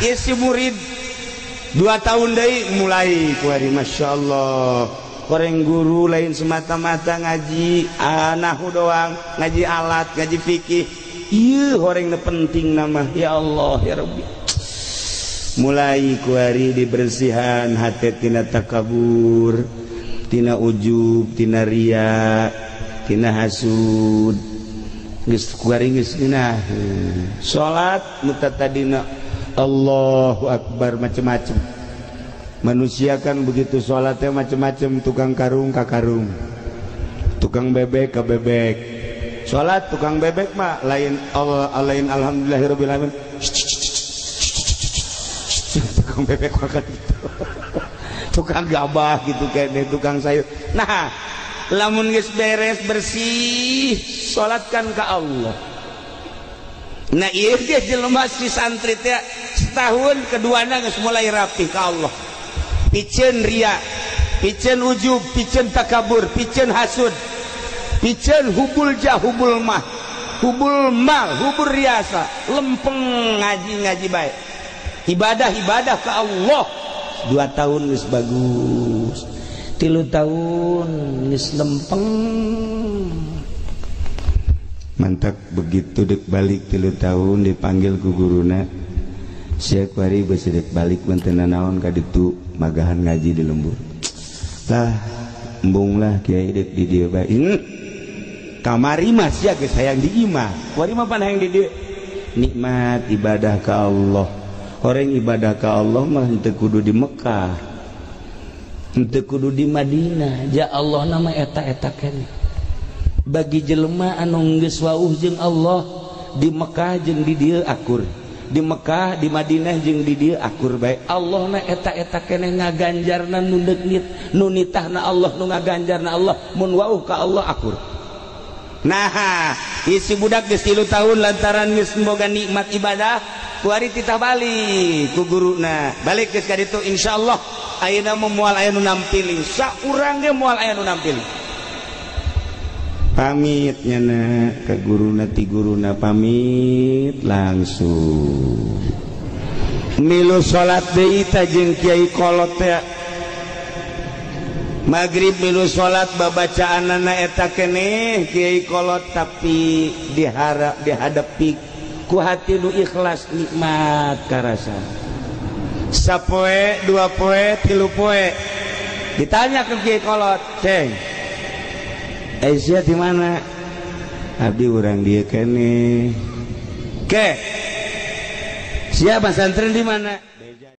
Ieu si murid 2 tahun deui mulai kuari, Masya Allah. Koreng guru lain semata-mata ngaji nahu doang, ngaji alat, ngaji fikih. Ieu horeng penting nama ya Allah ya Rabbi. Mulai kuari dibersihan hati tina takabur, tina ujub, tina ria, tina hasud. Geus kuari geus ngeunah. Salat nu tadina Allahu Akbar macem-macem. Manusia kan begitu sholatnya macem-macem, tukang karung ka karung, tukang bebek ka bebek. Sholat tukang bebek mah lain Allah, lain alhamdulillahirabbil alamin. Tukang bebek makan gitu. Tukang gabah gitu kayaknya, tukang sayur. Nah, lamun geus beres bersih, sholatkan ke Allah. Nah, ieu ge jelema si santri teh setahun keduana geus mulai rapi ke Allah. Piceun ria, piceun ujub, piceun takabur, piceun hasud, piceun hubul jah, hubul mah, hubul mal, hubul riasa, lempeng ngaji-ngaji baik. Ibadah-ibadah ke Allah. 2 tahun geus bagus, 3 tahun geus lempeng. Mantap begitu dek balik 3 tahun dipanggil ku guruna. Sia kuari beusi dek balik mantena naon ka ditu magahan ngaji di lembur. Lah embung lah kiai dek di dieu bae. Kamari mah sia geus hayang di imah. Kuari mah pan hayang di dieu. Nikmat ibadah ka Allah. Orang ibadah ka Allah mah henteu kudu di Mekah, henteu kudu di Madinah. Ja Allah nama eta-eta keneh. Bagi jelema anu geus wauh jeung Allah di Mekah jeung di dieu akur, di Mekah di Madinah jeung di dieu akur bae. Allah na eta-eta keneh ngaganjarna nu deuk nu nitahna Allah, nu ngaganjarna Allah mun wauh ka Allah akur. Nah, isi budak geus 3 tahun lantaran geus boga nikmat ibadah, kuari titah balik ku guruna. Balik geus ka ditu insyaallah ayeuna mah moal aya nu nampiling. Saurang ge moal aya nu nampiling. Pamit nyana ke guruna, ti guruna pamit langsung milu salat deui ta jeung kiai kolot teh. Maghrib milu salat babacaanana eta keneh kiai kolot, tapi diharap dihadapi ku hati nu ikhlas nikmat karasa. Sapoe, 2 poe, 3 poe ditanya ke kiai kolot, "Ceng, Aisyah di mana?" "Abdi urang dieu keneh." "Ke siapa santren di mana?"